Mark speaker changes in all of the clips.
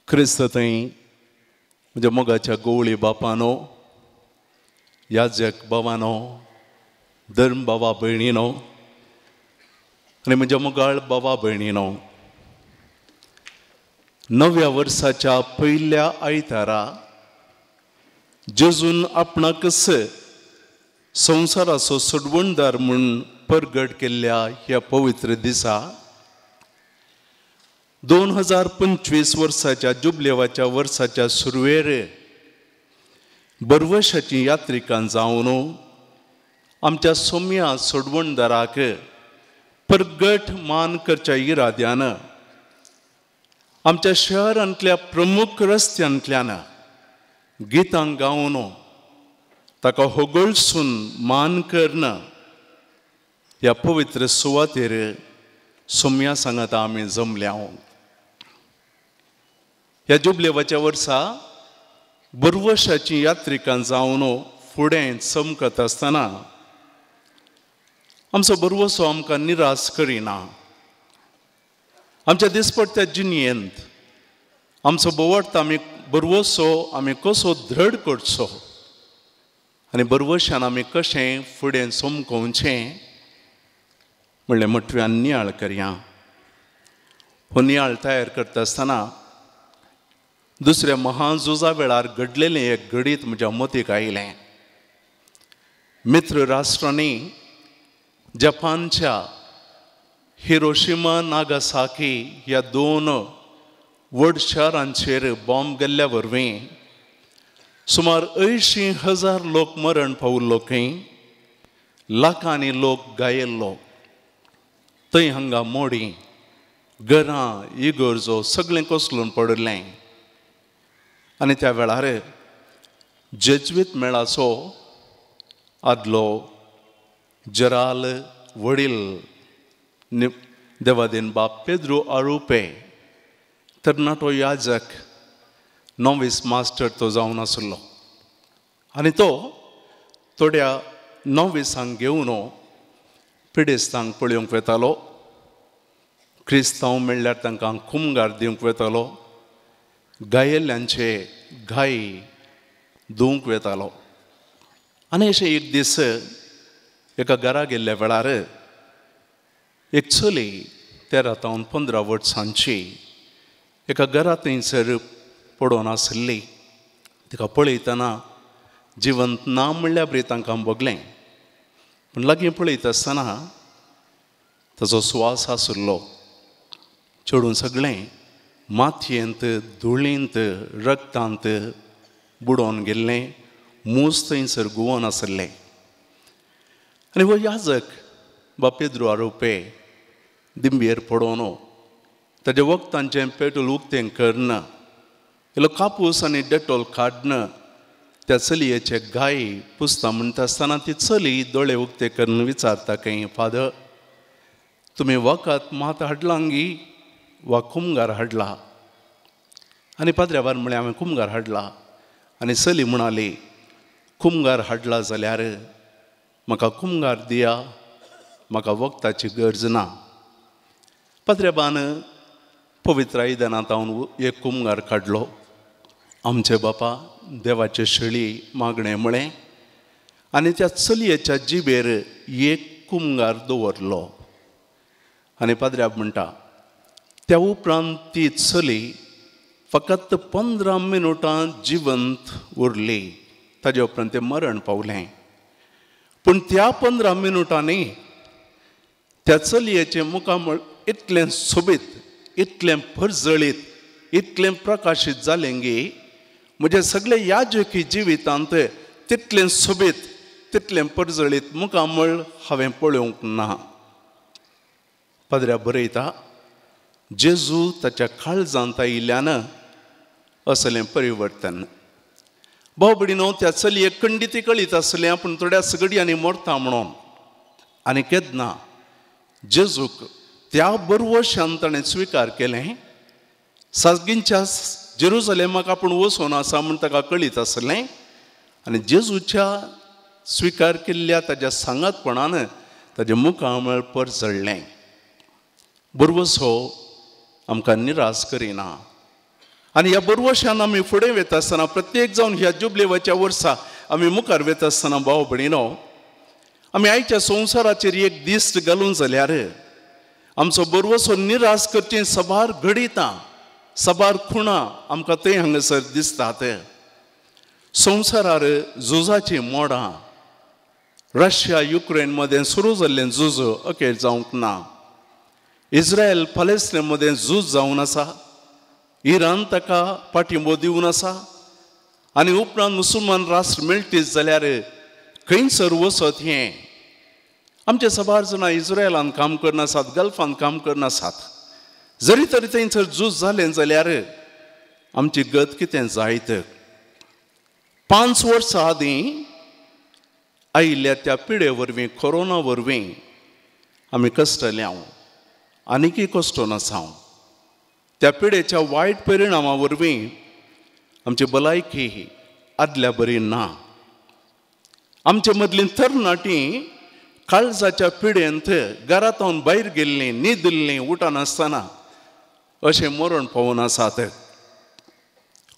Speaker 1: क्रिस्त थंय म्हज्या मोगाच्या गोवळी बापानो, याजक बाबानो, धर्म बाबा भयणीनो आनी म्हज्या मोगाळ बाबा भयणीनो, नव्या वर्साच्या पयल्या आयतारा जेजून आपणाकच संवसाराचो सोडवणदार म्हूण परगट केल्ल्या ह्या पवित्र दिसा 2025 वर्साच्या जुबलेवाच्या वर्साच्या सुरवेर बरवशाची यात्रिकां जावन आमच्या सोम्या सोडवणदाराक परगट मान करच्या इराद्यान आमच्या शहरांतल्या प्रमुख रस्त्यांतल्यान गितां गावन ताका होगळसून मान करून ह्या पवित्र सुवातेर सोम्या सांगाता आमी जमल्या. ह्या जुबलेवाच्या वर्सा बरवशाची यात्रिकां जावन फुडें चमकत आसतना आमचो बरवसो आमकां निराश करिना. आमच्या दिसपट्ट्या जिणेंत आमचो बोवार्थ आमी बरवसो आमी कसो धड करचो आनी बरवशान आमी कशें फुडें चमकोवचें म्हणलें मटव्यान नियाळ करया. हो नियाळ तयार करता आसतना दुसऱ्या महाझुजा वेळार घडलेलें एक घडीत म्हज्या मतीक आयलें. मित्र राष्ट्रांनी जपानच्या हिरोशिमा नागासाकी ह्या दोन व्हड शारांचेर बॉम्ब गेल्ल्या वरवीं सुमार 80,000 लोक मरण पावल्लो खंय, लाखांनी लोक गायल्लो. थंय हांगा मोडी, घरां, इगर्जो सगळें कोसळून पडिल्लें. आनी त्या वेळार जेज्वीत मेळाचो आदलो जराल वडील देवादीन बाप पेद्रो आरोपे तरणाटो याजक नोवीस मास्टर तो जावन आसलो आनी तो थोड्या नोवीसांक घेवन पिडेस्तांक पळोवंक वेतालो. क्रिस्तांव म्हणल्यार तांकां कुमगार दिवंक वेतालो, गायेल्ल्यांचे घाय धुवंक वेतालो. आनी अशें एक दीस एका घरा गेल्ल्या वेळार एक चली 13 तावन 15 वर्सांची एका घरा थंयसर पडोन आसली. तिका पळयतना जिवंत ना म्हणल्यार बरी तांकां भोगलें, पूण लागीं पळयता आसतना ताचो स्वास आशिल्लो. चेडून सगळें मातयेंत, धुळींत, रगतांत बुडोवन गेल्लें, मूस थंयसर गुवोन आसलें. आनी हो याजक बाप पेद्रो आरोपे दिंबेर पडोवन ताज्या वखदांचें पेटूल उक्तें करून इल्लो कापूस आनी डेटोल काडून त्या चलयेचे गाय पुसता म्हणटा आसतना ती चली दोळे उक्ते करून विचारता खंय, फादर तुमी वखद मात हाडलांगी वा कुमगार हाडला? आनी पाद्र्याबान म्हळें हांवें कुमगार हाडला. आनी चली म्हणाली, कुमगार हाडला जाल्यार म्हाका कुमगार दिया, म्हाका वखदाची गरज ना. पाद्र्याबान पवित्र आयदनांत हांव एक कुमगार काडलो. आमचे बापा देवाचे शेळी मागणें म्हळें आनी त्या चलयेच्या जिबेर एक कुमगार दवरलो. आनी पाद्र्याब म्हणटा त्या उपरांत ती चली फकत 15 मिनुटां जिवंत उरली. ताजे उपरांत तें मरण पावलें. पूण त्या 15 मिनुटांनी त्या चलयेचें मुखामळ इतलें सोबीत, इतलें परजळीत, इतलें प्रकाशीत जालें की म्हज्या सगळे याजकी जिवितांत तितलें सोबीत, तितलें परजळीत मुखामळ हांवें पळोवंक ना. पाद्र्या बरयता, जेजू ताच्या काळजांत आयिल्ल्यान असलें परिवर्तन. भाव भयणीनो, त्या चलयेक खंडीती कळीत आसलें आपूण थोड्या सगड्यांनी मरता म्हणून. आनी केन्ना जेजूक त्या बरवशान ताणें स्विकार केलें, साजगींच्या जेरुजलेमाक आपूण वचून आसा म्हूण ताका कळीत आसलें. आनी जेजूच्या स्विकार केल्ल्या ताज्या सांगातपणान ताजें मुखामळ परजळ्ळें. बरवसो आमकां निराश करिना. आनी ह्या बरवशान आमी फुडें वता आसतना प्रत्येक जावन ह्या जुबलेवाच्या वर्सा आमी मुखार वता आसतना भाव भयणीनो आमी आयच्या संवसाराचेर एक दिश्ट घालून जाल्यार आमचो बरवसो निराश करचीं सबार घडितां सबार खुणां आमकां थंय हांगासर दिसतात. संवसारार झुजाचीं मोडां रशिया युक्रेन मदें सुरू जाल्लें झूज अखेर जावंक ना. इस्रायल पॅलेस्टीन मदें झूज जावन आसा. इराण ताका पाठिंबो दिवन आसा. आनी उपरांत मुसलमान राष्ट्र मेळटीच जाल्यार खंयसर वचत हें आमचे सबार जाणां इस्रायलान काम करनासात, गल्फान काम करनासात. जरी तरी थंयसर झूज जालें जाल्यार आमची गत कितें जायत. 5 वर्सां आदीं आयिल्ल्या त्या पिडे वरवीं कोरोना वरवीं आमी कश्टले हांव आनीकय कश्टोन आसा हांव. त्या पिडेच्या वायट परिणामा वरवीं आमची भलायकी आदल्या बरी ना. आमचे मदलीं तरणाटीं काळजाच्या पिडेंत घरांत भायर गेल्लीं न्हिदिल्लीं उठनासतना अशें मरण पावून आसात.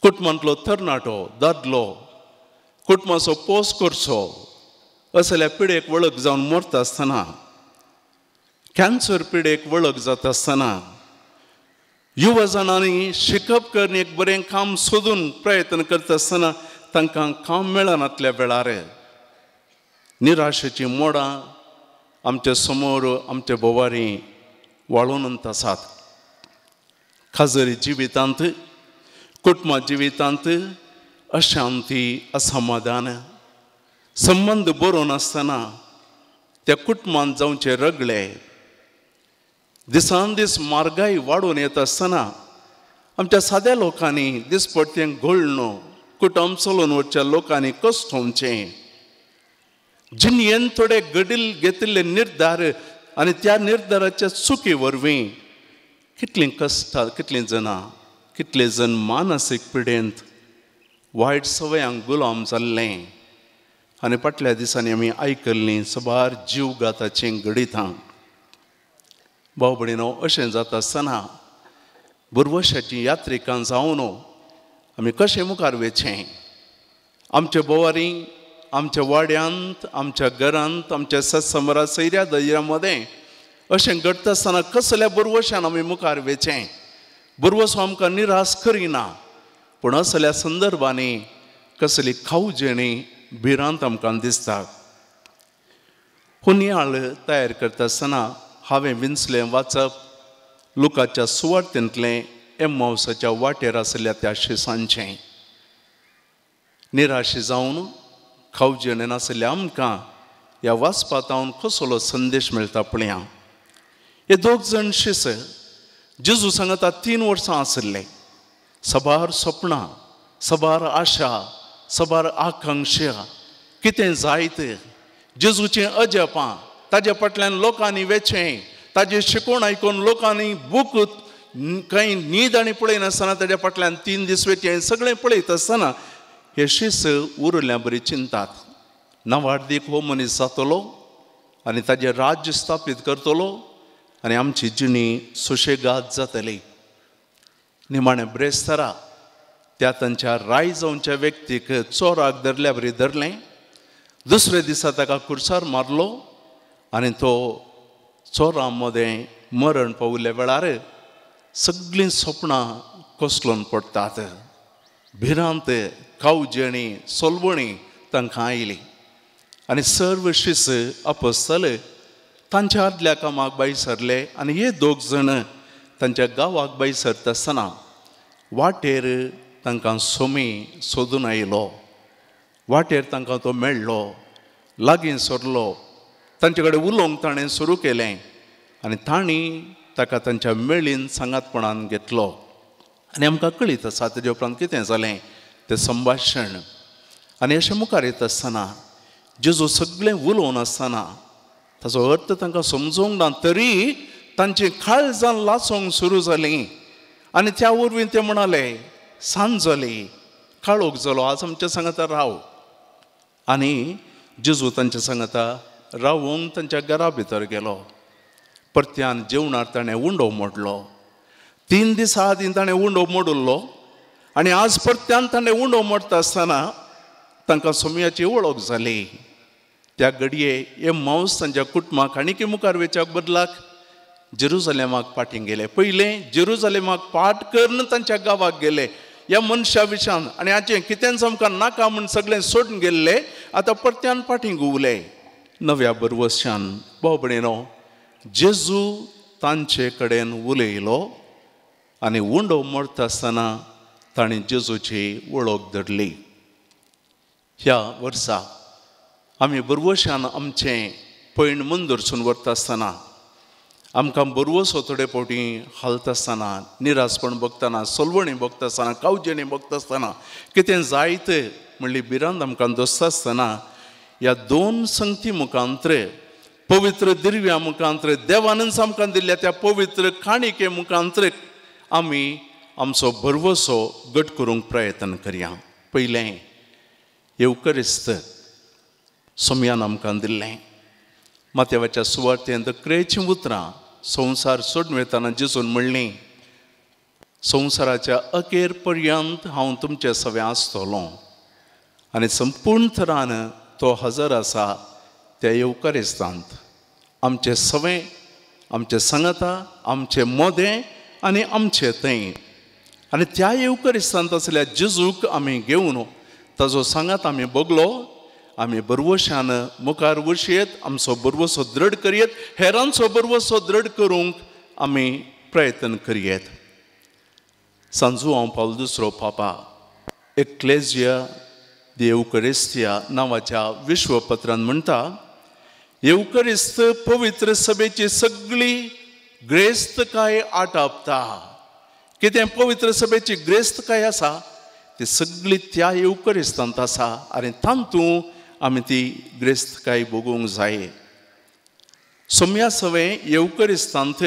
Speaker 1: कुटुंबांतलो तरणाटो दादलो कुटुंबाचो पोस करचो असल्या पिडेक वळख जावन मरता आसतना कॅन्सर पिडेक वळख जाता आसतना युवा जाणांनी शिकप करून एक बरें काम सोदून प्रयत्न करता आसतना तांकां काम मेळनातल्या वेळार निराशेचीं मोडां आमच्या समोर आमच्या भोवारी वाळून आसात. खाजरी जिवितांत कुटुंबा जिवितांत अशांती असमाधान संबंद बरो नासतना त्या कुटुंबांत जावचे रगळे दिसान दीस म्हारगाय वाडून येता आसतना आमच्या साद्या लोकांनी दिसपट्टें घोळणो कुटुंब चलोवन वचच्या लोकांनी कश्ट होवचें. जिणेन थोडे घडील घेतिल्ले निर्धार आनी त्या निर्धाराच्या चुकी वरवीं कितलीं कश्टां कितलीं जाणां कितले जण मानसीक पिडेंत वायट सवयांक गुलाम जाल्लें. आनी फाटल्या दिसांनी आमी आयकल्लीं सबार जीवघाताचीं घडितां. भाव भयणीनो अशें जाता आसतना बुरवशाचीं यात्रिकां जावन आमी कशें मुखार वचचें. आमच्या भोवारी आमच्या वाड्यांत आमच्या घरांत आमच्या सत्संबरा सैऱ्या दैऱ्या मदें अशें घडटा आसतना कसल्या बुरवशान आमी मुखार वचचें. बुरवसो आमकां निराश करिना पूण असल्या संदर्भांनी कसली खावजेणी भिरांत आमकां दिसता. हो नियाळ तयार करता आसतना हांवें विंचलें वाचप लुकाच्या सुवार्तेंतलें एम्मावसाच्या वाटेर आशिल्ल्या त्या शिसांचें. निराशी जावन खावजेणे नाशिल्ल्या आमकां ह्या वाचपांत कसलो संदेश मेळटा पळया. हे दोग जाण शिस जेजू सांगता 3 वर्सां आशिल्ले. सबार सपनां सबार आशा सबार आकांक्षा कितें जायत जेजूचें अजापां ताजे फाटल्यान लोकांनी वेचें ताजें शिकोवण आयकून लोकांनी बूक कांय न्हीद आनी पळयनासतना ताज्या फाटल्यान 3 दीस वेचें सगळें पळयत आसतना हे शिस उरल्या बरी चिंतात. नावार्दीक हो मनीस जातलो आनी ताजें राज्य स्थापीत करतलो आनी आमची जिणी सुशेगाद जातली. निमाणें ब्रेस्तारा त्या तांच्या राय जावच्या व्यक्तीक चोराक धरल्या बरी धरलें. दुसऱ्या दिसा ताका कुर्सार मारलो आनी तो चोरां मदें मरण पाविल्ल्या वेळार सगळीं सपनां कोसळून पडटात. भिरांत कावजेणी सोलवणी तांकां आयली आनी सर्व शिस अपसतले तांच्या आदल्या कामाक भायर सरले आनी हे दोग जाण तांच्या गांवाक भायर सरता आसतना वाटेर तांकां सोमी सोदून आयलो. वाटेर तांकां तो मेळ्ळो, लागीं सरलो, तांचे कडेन उलोवंक ताणें सुरू केलें आनी तांणी ताका तांच्या मेळीन सांगातपणान घेतलो. आनी आमकां कळीत आसा तेजे उपरांत कितें जालें तें संभाशण. आनी अशें मुखार येता आसतना जेजू सगळें उलोवन आसतना ताचो अर्थ तांकां समजूंक ना तरी तांची काळजां लासूंक सुरू जालीं आनी त्या वरवीं ते म्हणाले सांज जाली, काळोख जालो, आज आमच्या सांगाता राव. आनी जेजू तांच्या सांगाता रावूंक तांच्या घरा भितर गेलो. परत्यान जेवणार ताणें उंडो मोडलो. 3 दिसां आदीं ताणें उंडो मोडिल्लो. आनी आज परत्यान ताणें उंडो मोडटा आसतना तांकां सोमयाची वळख जाली. त्या घडये हे मावस तांच्या कुटुंबाक आनी मुखार वेच्याक बदलाक जेरुजलेमाक फाटीं गेले. पयलें जेरुजलेमाक पाट करून तांच्या गांवाक गेले ह्या मनशा विशान आनी हाचें कितेंच आमकां नाका म्हूण सगळें सोडून गेल्ले, आतां परत्यान फाटीं घुंवले नव्या बरवशान. भाव भयणीनो, जेजू तांचे कडेन उलयलो आनी उंडो मोडटा आसतना ताणें जेजूची वळख धरली. ह्या वर्सा आमी बरवशान आमचें पयण मुंदरसून व्हरता आसतना आमकां बरवसो थोडे फावटी हालता आसतना, निरासपण भोगतना, सोलवणी भोगता आसतना, कावजेणी भोगता आसतना, कितें जायत म्हणली भिरांत आमकां दोसता आसतना ह्या दोन संगती मुखांत्र, पवित्र दिर्व्या मुखांत्र, देवानच आमकां दिल्ल्या त्या पवित्र काणिके मुखांत्र आमी आमचो भरवसो घट करूंक प्रयत्न करया. पयलें येवकरिस्त सोमयान आमकां दिल्लें. माथ्यावाच्या सुवार्तेंत क्रेचीं उतरां संवसार सोडून वतना जेजून म्हणलीं, संवसाराच्या अखेर पर्यंत हांव तुमचे सवें आसतलो. आनी संपूर्ण थरान तो हजर आसा त्या येवकारिस्तांत आमचे सवें, आमचे सांगाता, आमचे मोदें आनी आमचे थंय. आनी त्या येवकारिस्तांत आसल्या जेजूक आमी घेवन ताजो सांगात आमी बगलो, आमी बरवशान मुखार वशयेत, आमचो बरवसो दृढ करयेत, हेरांचो बरवसो दृढ करूंक आमी प्रयत्न करयेत. सांजू हांव पावल दुसरो पापा एक्लेजिया दे येवकरिस्तिया नांवाच्या विश्वपत्रान म्हणटा, येवकरिस्त पवित्र सभेची सगळी ग्रेस्तकाय आटापता. कितें पवित्र सभेची ग्रेस्तकाय आसा ती सगळी त्या येवकरिस्तांत आसा आनी तातूंत आमी ती ग्रेस्तकाय भोगूंक जाय. सोम्या सवें येवकरिस्तांत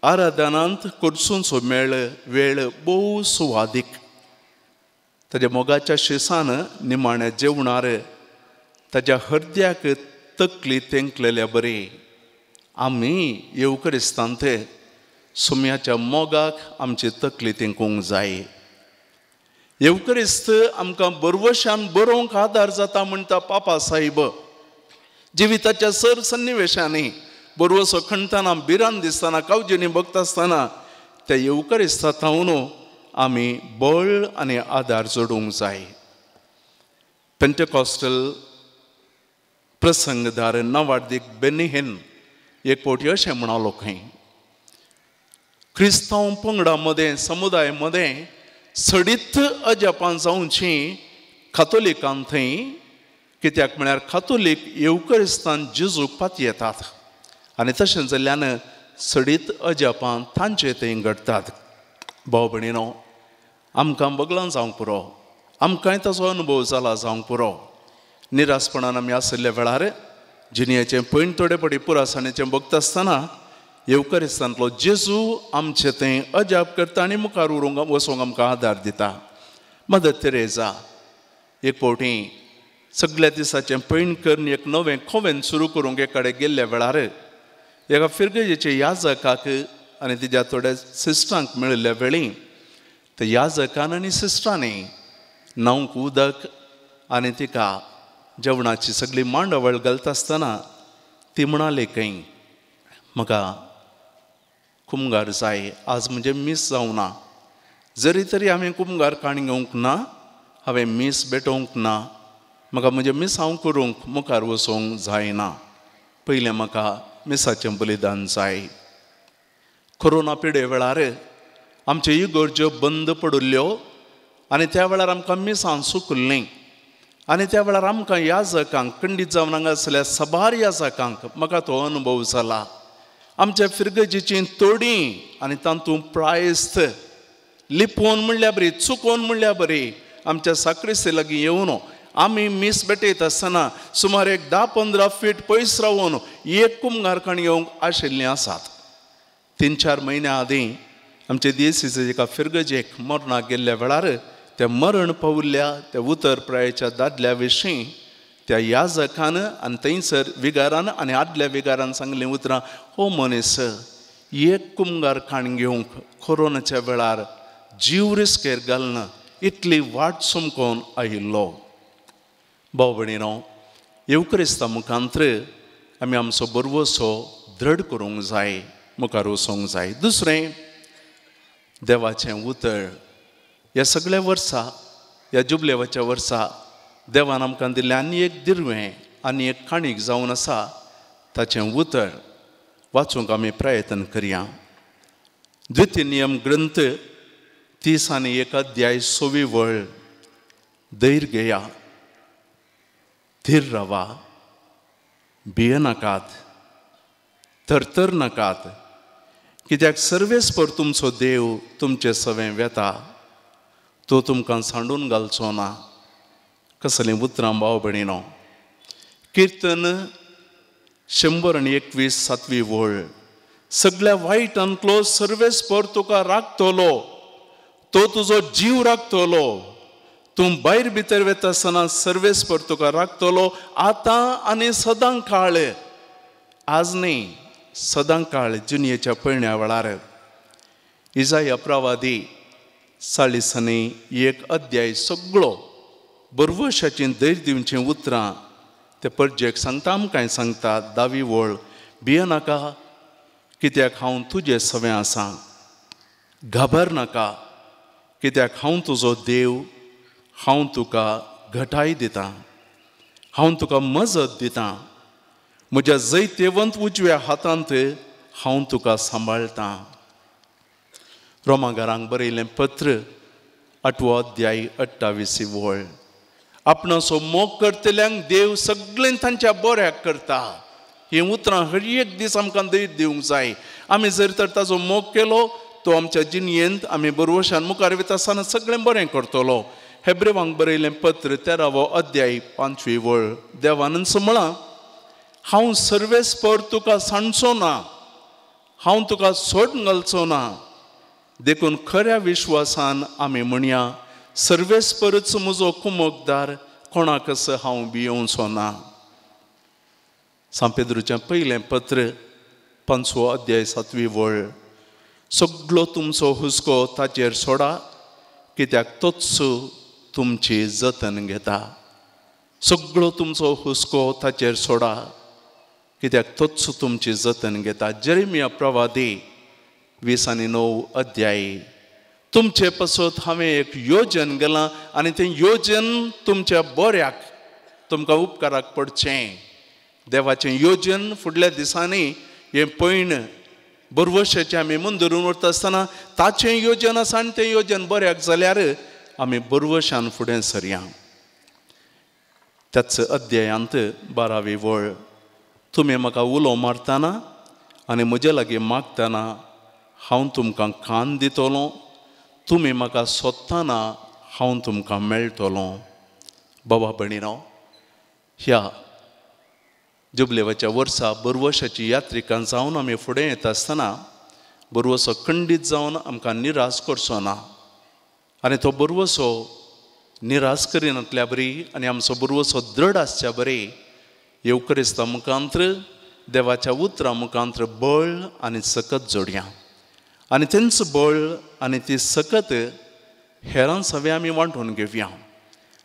Speaker 1: आराधनांत करसूंचो मेळ वेळ भोव सुवादीक. ताज्या मोगाच्या शिसान निमाण्या जेवणार ताज्या हृदयाक तकली तेंकलेल्या बरी आमी येवकरिस्तांत सोम्याच्या मोगाक आमची तकली तेंकूंक जाय. येवकरिस्त आमकां बरवशान बरोवंक आदार जाता म्हणटा पापा साहेब. जिविताच्या सर सन्निवेशांनी बरवसो खणतना, भिरांत दिसतना, कावजेनी भोगता आसतना त्या येवकरिस्ता थावन आमी बळ आनी आदार जोडूंक जाय. पेंटेकॉस्टल प्रसंगदार नावार्दीक बेनिहेन एक फावटी अशें म्हणालो खंय, क्रिस्तांव पंगडा मदें, समुदाय मदें सडीत अजापां जावची कातोलिकां थंय, कित्याक म्हळ्यार कातोलीक येवकरिस्तान जेजूक पातयेतात आनी तशें जाल्ल्यान सडीत अजापां तांचे थंय घडटात. भाव भयणीनो, आमकां बगलां जावंक पुरो, आमकांय ताचो अनुभव जाला जावंक पुरो. निरासपणान आमी आशिल्ल्या वेळार जिणेचें पयण थोडे फावटी पुरासाणेचें भोगता आसतना येवकरिस्तांतलो जेजू आमचें थंय अजाप करता आनी मुखार उरूंक वचूंक आमकां आदार दिता. मदर तेरेजा एक फावटी सगळ्या दिसाचें पयण करून एक नवें खोवेन सुरू करूंक एक कडेन गेल्ल्या वेळार एका फिरगजेच्या याजकाक आनी तिज्या थोड्या सिस्टरांक मेळिल्ल्या वेळी त्या याजकान आनी सिस्टरांनी न्हावंक उदक आनी तिका जेवणाची सगळी मांडावळ घालता आसतना ती म्हणाली खंय, म्हाका कुमगार जाय, आज म्हणजे मीस जावना, जरी तरी हांवें कुमगार काणी घेवंक ना, हांवें मीस भेटोवंक ना, म्हाका म्हजें मीस हांव करूंक मुखार वचूंक जायना, पयलें म्हाका मिसाचें बलिदान जाय. कोरोना पिडे वेळार आमच्यो इगर्ज्यो बंद पडिल्ल्यो आनी त्या वेळार आमकां मिसां सुकल्लीं आनी त्या वेळार आमकां याजकांक खंडीत जावन हांगा आसल्या साबार याजकांक म्हाका तो अनुभव जाला. आमच्या फिरगजेची तोडी आनी तातूंत प्रायस्त लिपोवन म्हणल्यार बरी, चुकोवन म्हणल्यार बरी आमच्या साक्रिस्ती लागीं येवन आमी मीस भेटयत आसतना सुमार एक 10-15 फीट पयस रावन एक कुमगारखाण येवंक आशिल्लीं आसात. 3-4 म्हयन्या आदीं आमचे देसीचे एका फिरगजेक मरणाक गेल्ल्या वेळार त्या मरण पाविल्ल्या त्या उतर प्रायेच्या दादल्या विशीं त्या याजकान आनी थंयसर विगारान आनी आदल्या विगारान सांगलीं उतरां, हो मनीस एक कुमगार खाण घेवंक कोरोनाच्या वेळार जीव रिस्केर घालना इतली वाट चमकोवन आयिल्लो. भाव भयणीनो, येवक्रिस्ता मुखांत्र आमी आमचो बरवसो दृढ करूंक जाय, मुखार वचोंक जाय. दुसरें, देवाचें उतर. ह्या सगळ्या वर्सा, ह्या जुबलेवाच्या वर्सा देवान आमकां दिल्लें आनी एक दिर्वें आनी एक काणीक जावन आसा ताचें उतर वाचूंक आमी प्रयत्न करया. द्वितीय नियम ग्रंथ 31 अध्याय 6वी वळ. धैर्य घेया, धीर रावा, भियेनाकात, थरथर नाकात, कित्याक सर्वेस्पर तुमचो देव तुमचे सवें वेता, तो तुमकां सांडून घालचो ना. कसलीं उतरां भाव भयणीनो. किर्तन 121 7वी वळ. सगळ्या वायटांतलो सर्वेस्पर तुका राखतलो, तो तुजो जीव राखतलो. तूं भायर भितर वेता आसतना सर्वेस्पर तुका राखतलो, आतां आनी सदां काळ. आज न्ही, सदां काळ जिणयेच्या पयण्या वेळार. इजाया प्रवादी 41 अध्याय सगळो बरवशाचीं धैर्य दिवचीं उतरां ते परजेक सांगता, आमकांय सांगता. 10वी वळ. भियेनाका, कित्याक हांव तुजे सवें आसा. घाबर नाका, कित्याक हांव तुजो देव, हांव तुका घटाय दितां, हांव तुका मजत दितां, म्हज्या जैतेवंत उजव्या हातांत हांव तुका सांबाळटां. रोमागारांक बरयलें पत्र 8वो अध्याय 28 वळ. आपणाचो मोग करतल्यांक देव सगळें तांच्या बऱ्याक करता. हीं उतरां हर एक दीस आमकां धैर्य दिवंक जाय. आमी जर तर ताजो मोग केलो तो आमच्या जिणयेंत आमी बरवशान मुखार वता आसतना सगळें बरें करतलो. हेब्रेवांक बरयलें पत्र 13वो अध्याय 5वी वळ. देवानच म्हळां, हांव सर्वेस्पर तुका सांडचो ना, हांव तुका सोडून घालचो ना. देखून खऱ्या विश्वासान आमी म्हणया, सर्वेस्परच म्हजो कुमकदार, कोणाकच हांव भियोवचो ना. सांपेद्रूचें पयलें पत्र 5वो अध्याय 7वी वळ. सगळो तुमचो हुस्को ताचेर सोडा, कित्याक तोच तुमची जतन घेता. सगळो तुमचो हुस्को ताचेर सोडा, कित्याक तोच तुमची जतन घेता. जेरेमिया प्रवादी 29 अध्याय. तुमचे पासत हांवें एक योजन गेलां आनी तें योजन तुमच्या बऱ्याक, तुमकां उपकाराक पडचें. देवाचें योजन फुडल्या दिसांनी हें पयण बरवशाचें आमी मुंदरून उरता आसतना ताचें योजन आसा आनी तें योजन बऱ्याक जाल्यार आमी बरवशान फुडें सरया. त्याच अध्यायांत 12वी वळ. तुमी म्हाका उलो मारतना आनी म्हजे लागीं मागतना हांव तुमकां कान दितलो, तुमी म्हाका सोदतना हांव तुमकां मेळटलो. बाबा भयणीनो, ह्या जुबलेवाच्या वर्सा बरवशाची यात्रिकां जावन आमी फुडें येता आसतना बरवसो खंडीत जावन आमकां निराश करचो ना आनी तो बरवसो निराश करिनातल्या बरी आनी आमचो बरवसो दृढ आसच्या बरी येवक्रिस्ता मुखांत्र देवाच्या उतरां मुखांत्र बळ आनी सकत जोडया आनी तेंच बळ आनी ती सकत हेरां सगळें आमी वांटून घेवया.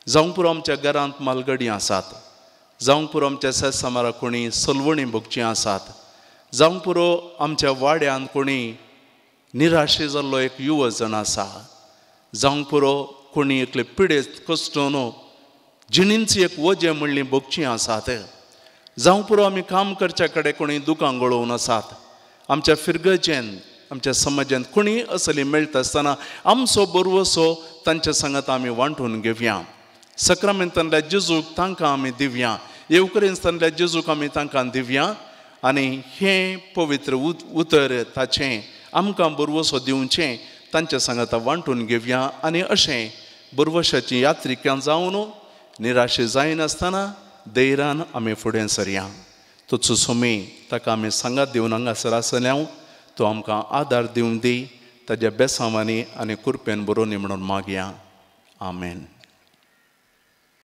Speaker 1: जावंक पुरो आमच्या घरांत मालगडी आसात, जावंक पुरो आमच्या सेसामारा कोणी सलवणी भोगचीं आसात, जावंक पुरो आमच्या वाड्यांत कोणी निराशे जाल्लो एक युवजण आसा, जावंक पुरो कोणी एकले पिडेस्त कश्टोन जिणेंच एक वजें म्हणली भोगचीं आसात, जावंक पुरो आमी काम करच्या कडेन कोणी दुकां गळोवन आसात, आमच्या फिरगजेन आमच्या समाजांत कोणी असली मेळटा आसतना आमचो बरवसो तांच्या सांगात आमी वांटून घेवया. सक्रामेंतांतल्या जेजूक तांकां आमी दिवया, येवकरेंतांतल्या जेजूक आमी तांकां दिवया आनी हें पवित्र उतर ताचें आमकां बरवसो दिवचें तांच्या सांगाता वांटून घेवया आनी अशें बरवशाची यात्रिकां जावन निराशे जायनासतना धैर्यान आमी फुडें सरया. तोच सोमी ताका आमी सांगात दिवन हांगासर आसल्या तो आमकां आदार दिवन दी ताज्या बेसांवांनी आनी कुरपेन बरोवन म्हणून मागया. आमेन.